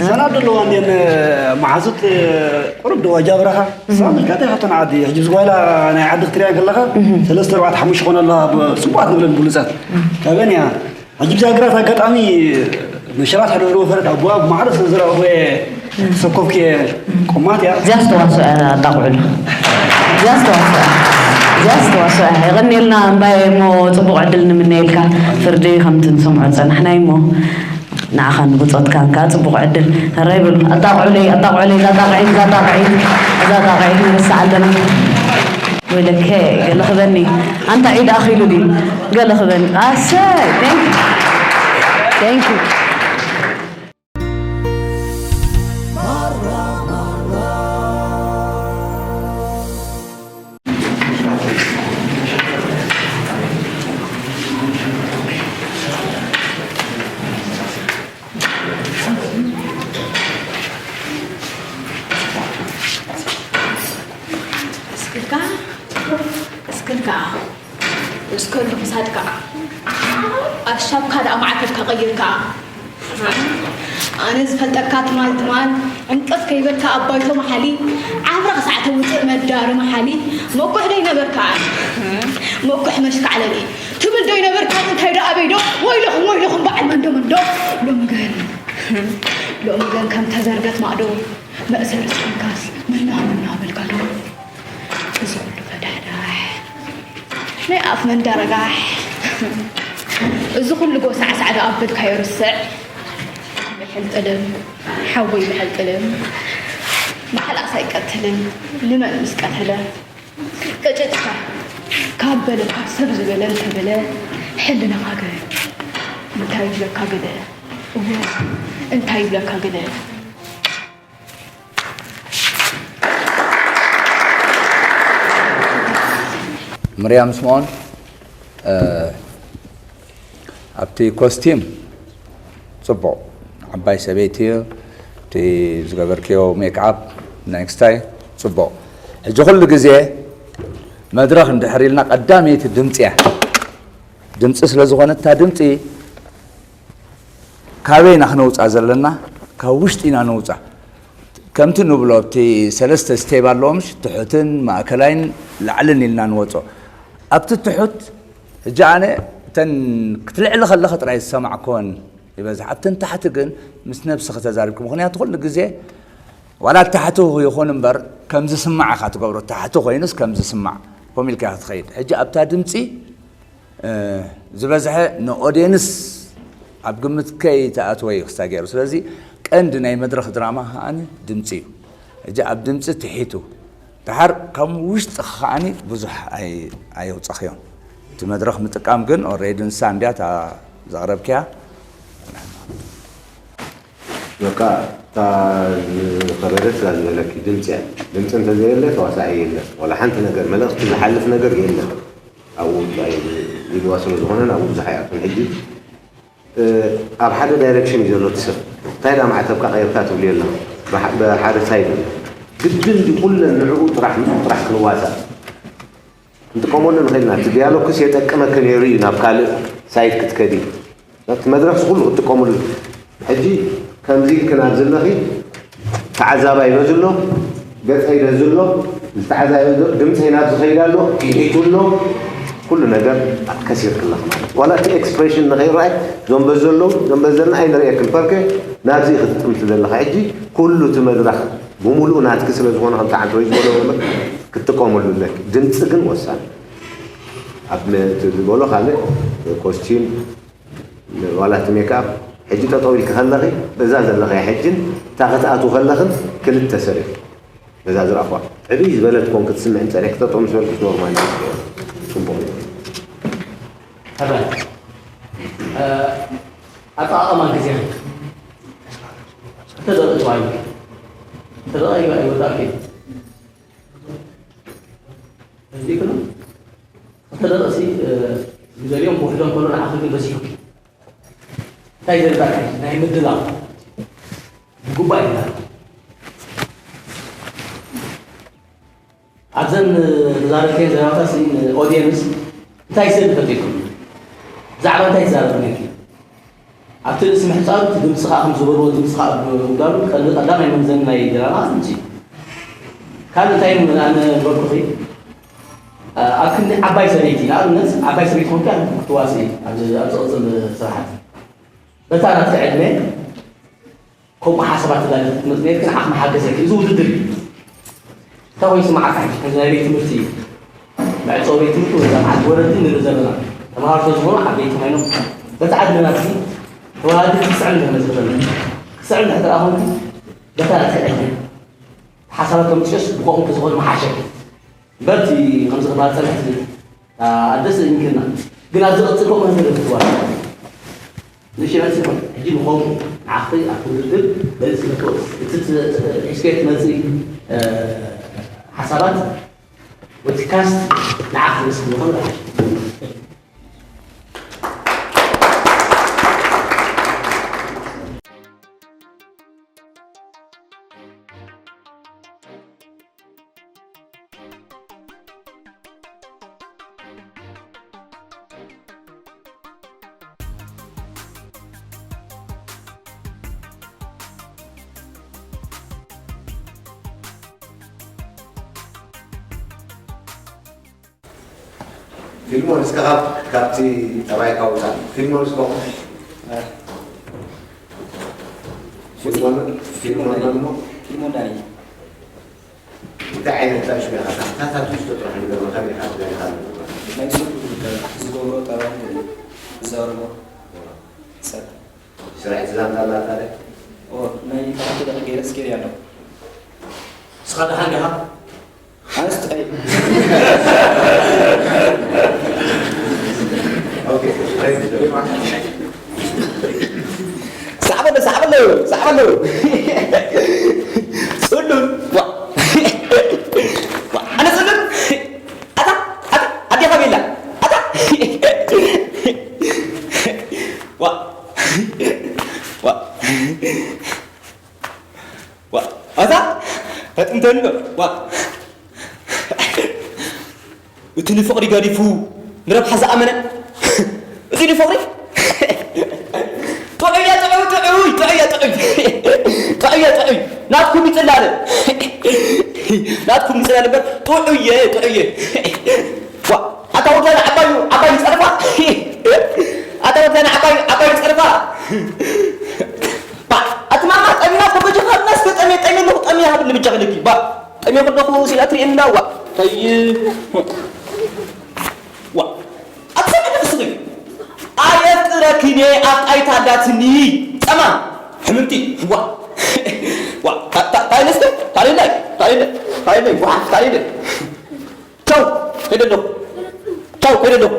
ሰናድ ኣለዋ እንዴን መዓዙት ቁሩብ ደዋ ጃብራኻ ሳምልካ እንታይ ሓቶን ዓዲ ሕጂ ዝጓላ ናይ ዓዲ ክትሪያ ከለኻ ሰለስተ ኣርባዕተ ሓሙሽተ ኮነ ኣለዋ ፅቡቃት ንብለን ብሉፃት ካበን እያ ሕጂ ብዛ ግራት ኣጋጣሚ መሸራት ሕደሩ ፈረድ ኣቦዋ ብማዕረ ስለ ዝረኣኹ ተሰኮፍኪ ቆማት እያ እዚኣ ዝተዋስኦ እያ ኣጣቕዑሉ እዚኣ ዝተዋስኦ እያ እዚኣ ዝተዋስኦ እያ የቐንየልና እምባየ እሞ ፅቡቕ ዕድል ንምነየልካ ፍርዲ ከምቲ ንሰምዖ ዝፀናሕናይ እሞ ንዓኻን ብፆትካን ከዓ ፅቡቕ ዕድል ሕራይ በሉ ኣጣቕዑለይ ኣጣቕዑለይ እዛ ጣቕዒት እዛ ጣቕዒት እዛ ጣቕዒት ንርስዓ ኣለና ወይለከ ገለ ክበኒ ኣንታ ዒድ ኣኺሉ ድዩ ገለ ክበኒ ኣሰይ thank you ግን ከኣ እስከሉ ክሳድ ከኣ ኣብ ሻብካ ደኣ ማዕተብካ ቀይር ከኣ ኣነ ዝፈልጠካ ትማል ትማል ዕንቀፍ ከይበልካ ኣብ ባይቶ መሓሊ ዓፍራ ክሳዕ ተውፅእ መዳሪ መሓሊ መኩሕ ደይ ነበርካ መኩሕ መሽካዕለሊ ትብል ደይ ነበርካ እንታይ ዶ ኣበይ ዶ ወይለኹም ወይለኹም በዓል መንዶ መንዶ ሎሚ ግን ሎሚ ግን ከም ተዘርገት ማዕዶ መእሰሪ ስንካስ ምና ምና በልካ ዶ እዚ ኩሉ ፈዳሕዳሕ ናይ ኣፍ መንደረጋሕ እዚ ኩሉ ጎሳዕሳዕ ዶ ኣበልካዮ ርስዕ ምሕል ጥልም ሓወይ ምሕል ጥልም መሓላስ ኣይቀትልን ንመን ምስ ቀተለ ቅጭጭካ ካብ በለ ካብ ሰብ ዝበለ እንተበለ ሕልናኻ ገ እንታይ ይብለካ ገለ እወ እንታይ ይብለካ ገለ ምርያም ስምኦን ኣብቲ ኮስቲም ፅቡቕ ዓባይ ሰበይቲ እቲ ዝገበርክዮ ሜክኣፕ ኔክስታይ ፅቡቕ ሕጂ ኩሉ ግዜ መድረኽ እንድሕር ኢልና ቀዳመይቲ ድምፂ እያ ድምፂ ስለ ዝኾነት እታ ድምፂ ካበይ ኢና ክነውፃ ዘለና ካብ ውሽጢ ኢና ነውፃ ከምቲ ንብሎ ኣብቲ ሰለስተ ስቴብ ኣለዎ ምሽ ትሑትን ማእከላይን ላዕልን ኢልና ንወፆ ኣብቲ ትሑት ሕጂ ኣነ እተን ክትልዕሊ ከለኸ ጥራይ ዝሰማዕኮን ይበዝሕ ኣብተን ታሕቲ ግን ምስ ነብስኺ ተዛሪብኪ ምኽንያቱ ኩሉ ግዜ ዋላ ታሕቲ ይኹን እምበር ከም ዝስማዕ ኢኻ ትገብሮ ታሕቲ ኮይኑስ ከም ዝስማዕ ኮሚልካ ክትኸይድ ሕጂ ኣብታ ድምፂ ዝበዝሐ ንኦድየንስ ኣብ ግምት ከይተኣትወ እዩ ክስታ ገይሩ ስለዚ ቀንዲ ናይ መድረኽ ድራማ ከዓኒ ድምፂ እዩ ሕጂ ኣብ ድምፂ ትሒቱ ድሓር ካብ ውሽጢ ከዓኒ ብዙሕ ኣየውፀኽዮን እቲ መድረኽ ምጥቃም ግን ኦሬዲ ንሳ እንድያ እታ ዘቕረብክያ በቃ እታ ዝኸበደት እዛ ዝበለኪ ድምፂ እያ ድምፂ እንተዘየለ ተዋሳኣይ የለን ዋላ ሓንቲ ነገር መልእኽቲ ዝሓልፍ ነገር የለን ኣብኡ ኢልዋ ስለ ዝኾነ ናብኡ ብዙሕ ኣይኣቱን ሕጂ ኣብ ሓደ ዳይረክሽን እዩ ዘሎ እቲ ሰብ እንታይ ዳ ማዕተብካ ቀይርካ ትብልዮ ኣሎ ብሓደ ሳይድ እዩ ግድን ድዩ ኩለን ንዕኡ ጥራሕ ንኡ ጥራሕ ክንዋሳእ ክንጥቀመሉ ንኽእል ኢና እቲ ዲያሎግስ የጠቅመኪ ነይሩ እዩ ናብ ካልእ ሳይድ ክትከዲ ናብቲ መድረክ ዝኩሉ ክትጥቀምሉ ሕጂ ከምዚ ኢልክን ኣብዚ ኣለኺ ተዓዛባይ በዚ ኣሎ ገፀይ በዚ ኣሎ ዝተዓዛበ ድምፀይ ናብዚ ከይድ ኣሎ ኪሒቱ ኣሎ ኩሉ ነገር ከሲርኪ ኣለኺ ማለት ዋላ እቲ ኤክስፕሬሽን ንኸይረኣይ እዞም በዚ ኣለዉ እዞም በዚ ዘለና ኣይንርእየክን ፐርከ ናብዚ ኢኺ ትጥምቲ ዘለኺ ሕጂ ኩሉ እቲ መድረክ ብሙሉኡ ናትኪ ስለ ዝኾነ ከምቲ ዓንተወይ ዝበሎ ክትጥቀመሉ ኣለኪ ድምፂ ግን ወሳኒ ኣብ ዝበሎ ካልእ ኮስቲም ዋላ እቲ ሜክኣፕ ሕጂ ጠጠው ኢልኪ ከለኺ እዛ ዘለኽያ ሕጅን እታ ክትኣትው ከለኽን ክልተ ሰብ እያ በዛ ዝረኣኽዋ ዕብይ ዝበለት ኮንኪ ትስምዕን ፀኒሕኪ ጠጠው ምስ በልክስ ኖርማል እዩ ፅቡቕ እዩ ተባል ኣጠቓቕማ ግዜኺ ክልተ ደቂቕ እዩ ክልተ ደቂቕ ኣይወዳእኪ እዚ ይክሉ ክልተ ደቂቕሲ ዝደልዮም ክውሕዶም ከሎ ንዓኺ ግን በዚሑኪ እንታይ ዘርባካ ናይ ምድላው ይጉባእ ይላል ኣብዘን ተዛረብከን ዘረባታት ኦዲየንስ እንታይ ስእሊ ፈጢርኩም ብዛዕባ እንታይ ትዛረብ ነኪ ኣብቲ ርእሲ ምሕፃብ ድምፅኻ ከም ዝበልዎ ድምፅኻ ኣብ ምግዳሉ ቀዳማይ መምዘኒ ናይ ድራማ ድምፂ እዩ ካልእ እንታይ ኣነ ዝበልኩኺ ኣብ ክንዲ ዓባይ ሰበይቲ ንኣብነት ዓባይ ሰበይቲ ኮንካ ክትዋስኢ ኣብ ዝቕፅል ስራሓት በታ ናትካ ዕድመ ከምኡ ሓሳባት ተዳልዩ ክትመፅ ነርክን ዓኽ መሓገዘኪ እዚ ውድድር እዩ እንታይ ኮይኑ ስማዓካ ሕጂ ከምዚ ናይ ቤት ትምህርቲ እዩ መዕፀዊ ቤት ትምህርቲ ወይ ከዓ ዓዲ ወረዲ ንርኢ ዘለና ተምሃሮ ስለዝኾኑ ዓበይቲ ኮይኖም በቲ ዓድና ናብዚ ተዋሃዲ ክስዕም ንክመፅእ ዘለና ክስዕም ድሕር ኣኹም በታ ናትካ ዕድመ ሓሳባት ከምፅዮስ ብኸምኡ ተዝኾን መሓሸ እምበር እቲ ከምዚ ክበሃል ፀንሕቲ ኣደስ ይምክና ግን ኣብዚ ቅፅል ከምኡ ነገር ክትዋል ንእሽነት ሲሆን ሕጂ ንኸምኡ ንዓኽቲ ኣብ ውድድር በዚ ዝመቶ እቲ ሒዝከዮ ትመፅእ ሓሳባት ወቲ ካስት ንዓኽ ዝመስል ዝኾኑ ፊልሞን፣ እስከ ካብ፣ ካብቲ ጠባይካ ውጻእ። ፊልሞን፣ እስከ። ፊልሞን፣ ፊልሞን፣ ፊልሞን፣ ዳኒ። እንታይ ዓይነት ጣሽ ኢኻ? ታታቱ ዝተጥራሕ ነገር ከመይ ኢኻ ትደሊኻ? ናይ ስራሕ ዝገብሮ ጠባይ ዝዛረቦ ሰብ። ስራሕ ትዛንታ ኣላታ ደ? ኦ፣ ናይ ታታቱ ደቂ ገይረ ስኬር ያለው። ንስኻ ደሓን ዲኻ? ኣንስታይ። ኦኬ፣ ራይት። ሳዕ በሎ፣ ሳዕ በሎ፣ ሳዕ በሎ። ጽሉል። ዋ። ዋ፣ ኣነ ጽሉል። ኣታ፣ ኣታ፣ ኣዴኻ ቤላ። ኣታ። ዋ። ዋ። ዋ፣ ኣታ፣ ኣጥንተኒ ዶ? ዋ። እቲ ንፍቕሪ ገዲፉ ንረብሓ ዝኣመነ፣ እዚ ንፍቕሪ? ጥዑይ እያ፣ ጥዑይ፣ ጥዑይ፣ ጥዑይ እያ፣ ጥዑይ። ጥዑይ እያ፣ ጥዑይ። ናትኩም ይጽላለ። ናትኩም ይጽላለ እምበር፣ ጥዑይ እየ፣ ጥዑይ እየ። ዋ፣ ኣታ ወድላና ዓባዩ፣ ዓባዩ ጸርፋ። ኣታ ወድላና ዓባዩ፣ ዓባዩ ጸርፋ። ባ፣ ኣቲ ማማ፣ ጠሚና እኮ በጃኻ፣ እናስ ተጠምየ፣ ጠምየ ኣለኹ፣ ጠምየ ሃብኒ በጃኻ ልኪ። ባ፣ ጠምየ ከለኹ ሲላ ትርእየኒ እንዳ፣ ዋ። ታይ፣ ዋ። ኣቲ ሰምዕኒ ንስኺ። ኣየፍቅረክን እየ፣ ኣፍቃሪት ኣላትኒ። ጸማም፣ ሕምምቲ፣ ዋ። ዋ፣ ታ-፣ ታ-፣ ታይ ነስተ? ታሪላይ፣ ታሪላይ፣ ታሪላይ፣ ዋ፣ ታሪላይ። ቻው፣ ከይደ ኣለኹ። ቻው፣ ከይደ ኣለኹ።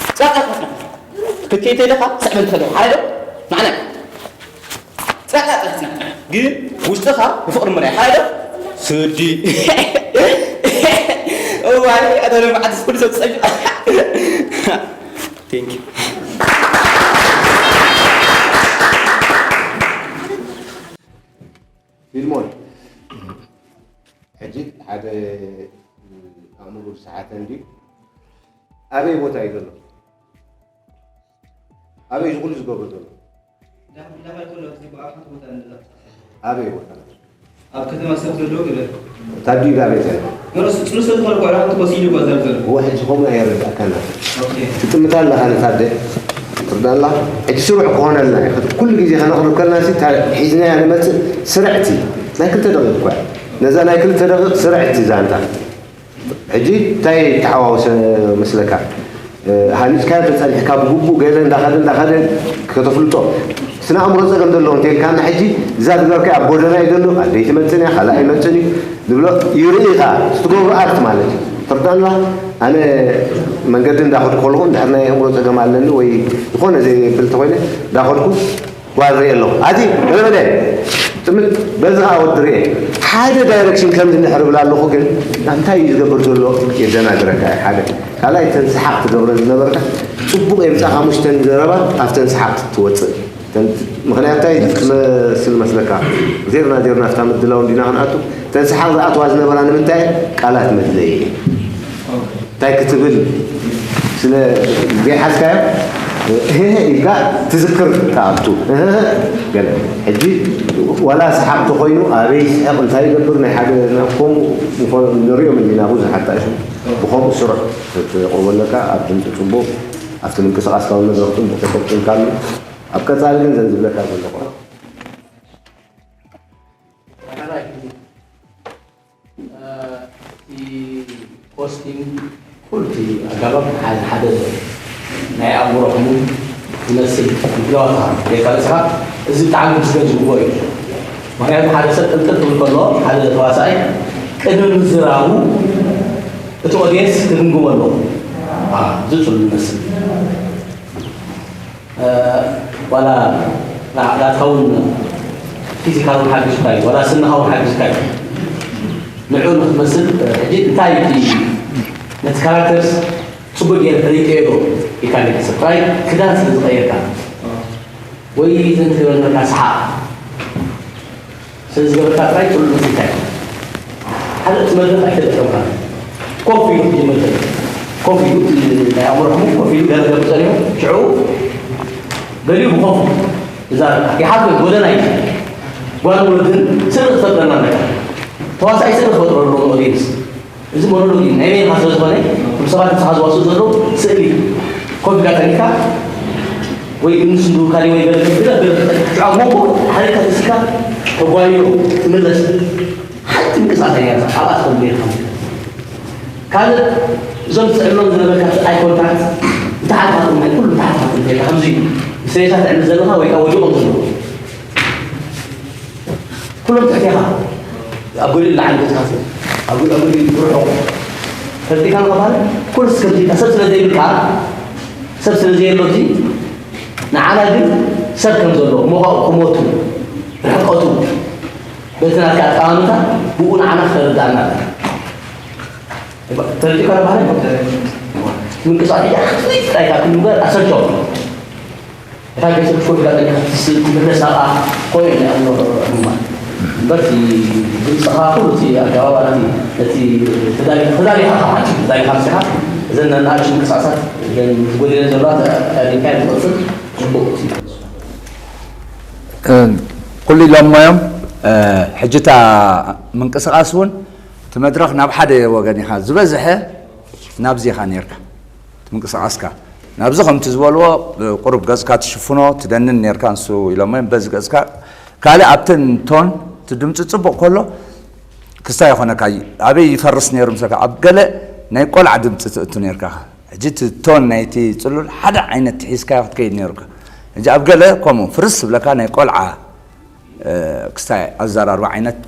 ጻ-፣ ጻ-፣ ጻ-፣ ጻ-፣ ክትከይድ ተይለኻ፣ ስዕበን ትኸደ። ሓደ ዶ? ንዓና። ጻ-፣ ጻ-፣ ጻ-፣ ጻ-፣ ግን ውሽጥኻ ብፍቕሪ ምርኣይ። ሓደ ዶ? ስዲ። እዋይ፣ ኣታ ሎሚ ዓዲ ኩሉ ሰብ ጸቢቑ። Thank you። ፊልሞን፣ ሕጂ ሓደ ኣእምሩ ዝሰሓተ እንድዩ። ኣበይ ቦታ እዩ ዘሎ? ኣበይ እዚ ኩሉ ዝገብሮ ዘሎ? ኣበይ ቦታ? ኣብ ከተማ ሰብ ዘለዎ ገለ። ታዱ ኢላ ቤት ያለ። መለስ ጽኑ ሰብ ዝኾነ ቋራ ተኮሲሉ ጓዛር ዘሎ። እወ፣ ሕጂ ከምኡ ኣየረዳእካና። ኦኬ። ትጥምታ ኣለኻ ነታደ። ትርዳላ። ሕጂ ስሩዕ ክኾነልና እዩ። ኩሉ ግዜ ከነቕርብ ከለና ሲ፣ ታ-፣ ሒዝናያ ንመጽእ ስርዕቲ። ናይ ክልተ ደቂቕ እኳ። ነዛ ናይ ክልተ ደቂቕ ስርዕቲ ዛንታ። ሕጂ እንታይ ተሓዋወሰ መስለካ? እ፣ ሃኒጽካዮ ተጸኒሕካ ብግቡእ ገለ እንዳኸደ፣ እንዳኸደ ከተፍልጦ። ስነ ኣእምሮ ጸገም ዘለዎ እንተልካና ሕጂ፣ እዛ ዝገበርካዮ ኣብ ጎደና እዩ ዘሎ፣ ኣደይ ትመጽን እያ፣ ካልኣይ ይመጽን እዩ፣ ዝብሎ ይርኢ ኢኻ። ትገብሮ ኣርት ማለት እዩ። ትርዳና? ኣነ መንገዲ እንዳኸድኩ ከለኹ፣ እንድሕር ናይ ኣእምሮ ጸገም ኣለኒ ወይ ዝኾነ ዘየብል እንተኾይነ፣ እንዳኸድኩ ጓል ርእየ ኣለኹ። ኣቲ በለ በለ፣ ጥምት በዚ ኸዓ ወዲ ርእየ። ሓደ ዳይረክሽን ከምዚ እንድሕር እብል ኣለኹ፣ ግን እንታይ እዩ ዝገብር ዘሎ የደናግረካ እዩ። ሓደ። ካልኣይ፣ እተን ሰሓቕ ትገብረን ዝነበርካ፣ ጽቡቕ የምጻኻ፣ ሙሽ እተን ዘረባ ኣብተን ሰሓቕ ትወጽእ። እተን፣ ምኽንያት እንታይ ትመስል መስለካ? ዜርና ዜርና ኣብታ ምድላው እንዲና ክንኣቱ። እተን ሰሓቕ ዝኣትዋ ዝነበራ ንምንታይ? ቃላት መድለዪ እየን። እንታይ ክትብል ስለ ዘይሓዝካዮ፣ እህ ኢልካ ትዝክር ትኣቱ። እህ ገለ። ሕጂ ዋላ ሰሓቕ ተኾይኑ ኣበይ ይስሕቕ፣ እንታይ ይገብር፣ ናይ ሓደ፣ ከምኡ ንኾ-፣ ንሪኦም እንዲና ብዙሓት ጣይሹ። ብኸምኡ ስሩዕ ክትቕርቦ ኣለካ። ኣብ ድምፂ ፅቡቕ፣ ኣብቲ ምንቅስቓስካ እውን ነገር ፅቡቕ ተጠቂምካሉ። ኣብ ቀፃሊ ግን ዘን ዝብለካ ዘለኹ። እቲ ፖስቲንግ ኩሉ እቲ ኣገባብ ሓደ፣ ሓደ ናይ ኣእምሮ ሕሙም ዝመስል ምድላዋት ዘይቃለስካ፣ እዚ ብጣዕሚ ክምስገን ዝግብኦ እዩ። ምኽንያቱ ሓደ ሰብ ቅልጥፍ ክብል ከሎ፣ ሓደ ተዋሳኣይ ቅድሚ ምዝራቡ እቲ ኦድየንስ ክግምግሞ ኣለዎ። አ፣ እዚ ጽሉል ይመስል። እ፣ ዋላ ና-፣ ናትካ እውን ፊዚካል እውን ሓጊዝካ እዩ፣ ዋላ ስንኻ እውን ሓጊዝካ እዩ። ንዕኡ ንክትመስል፣ እ፣ ሕጂ እንታይ እቲ ነቲ ካራክተርስ ጽቡቅ ገይረ ፈሊጠዮ ዶ ኢልካ ገለ ሰብ ጥራይ ክዳን ስለ ዝቐየርካ ወይ ዘን ትገብረልካ ሰሓቕ ስለ ዝገበርካ ጥራይ ጽሉል መሲልካ እዩ። ሓደ እቲ መድረኽ ኣይተጠቀምካን። ኮፍ ኢሉ ክጅምር ከሎ፣ ኮፍ ኢሉ፣ ናይ ኣእምሮ ሕሙም ኮፍ ኢሉ ገለ ክገብር ጸኒሑ፣ ሽዑ ገሊኡ ብኾፍ ይዛረብ። ይሓልፍ ጎደና እዩ። ጓል ወድን ስእሊ ክፈጥረልና ኣለካ። ተዋሳኣይ ስእሊ ክፈጥረሉ ኦዲየንስ። እዚ ሞኖሎግ እዩ። ናይ በይንኻ ስለ ዝኾነ፣ ሰባት ንስኻ ዝዋስኡ ዘለዉ ስእሊ ኮፍ ኢልካ ጠኒካ ወይ ምስ ንዱ ካሊ ወይ ገለ ገለ ገለ ኣብ መንጎ ሓሪካ ተሲካ ተጓዩ ትምለስ። ሓንቲ ምንቅስቃስ ኣይገርካ ኣብኣ ትኸዱ ጌርካ ካልእ እዞም ትስዕሎም ዝነበርካ ኣይ ኮንታክት ብታሕትኻትኩም ናይ ኩሉ ብታሕትኻትኩም ጌርካ ከምዚ ምስ ሬሳ ትዕምል ዘለኻ ወይ ከዓ ወዲቖም ዘለዉ ኩሎም ትሕቴኻ ኣብ ጎሊኡ ላዕሊ ገጽካ ኣብ ጎሊኡ ኣብ ጎሊኡ ርሑቕ ፈጢካ ምባል ኩሉ ስክርቲካ ሰብ ስለ ዘይብልካ ሰብ ስለ ዘየሎ እዚ ንዓና ግን ሰብ ከም ዘሎ ሞኻኡ ቁመቱ ርሕቀቱ በቲ ናትካ ኣቀማምታ ብኡ ንዓና ክተረዳእና ኣለካ ተረዲእካ ባለ ምንቅስቃስ ጥራይካ ክሉ ነገር ኣሰልቸው እታ ቤተ ክፍል ጋር ትምለስ ኣብኣ ኮይኑ ኣሎ እምበር እቲ ድምፅኻ ኩሉ እቲ ኣገባባ ነቲ ነቲ ተዳሊኻ ተዳሊኻ ተዳሊኻ ምስኻ እዘን ናናኣሽ ምንቅስቃሳት እዘን ዝጎደለ ዘለዋ ተዳሊካ ትቕፅል ፅቡቅ ኩሉ ኢሎሞ እዮም። ሕጂ እታ ምንቅስቃስ እውን እቲ መድረኽ ናብ ሓደ ወገን ኢኻ ዝበዝሐ ናብዚ ኢኻ ነርካ ምንቅስቃስካ ናብዚ ከምቲ ዝበልዎ ቁሩብ ገፅካ ትሽፍኖ ትደንን ነርካ ንሱ ኢሎሞ እዮም በዚ ገፅካ ካልእ ኣብተን ቶን እቲ ድምፂ ፅቡቅ ከሎ ክስታይ ይኾነካ ኣበይ ይፈርስ ነይሩ ምሰካ ኣብ ገለ ናይ ቆልዓ ድምፂ ትእቱ ነርካ ሕጂ እቲ ቶን ናይቲ ፅሉል ሓደ ዓይነት ሒዝካ ክትከይድ ነይሩካ ሕጂ ኣብ ገለ ከምኡ ፍርስ ዝብለካ ናይ ቆልዓ ክስታይ ኣዘራርባ ዓይነት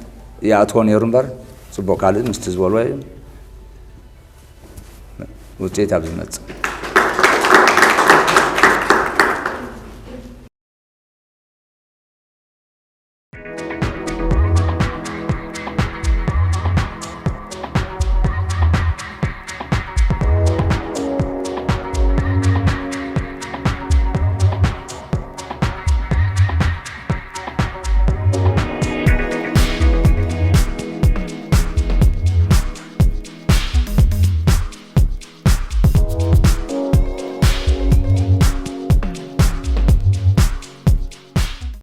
ይኣትዎ ነይሩ እምበር ፅቡቅ ካልእ ምስቲ ዝበልዎ እዩ ውፅኢት ኣብ ዝመፅእ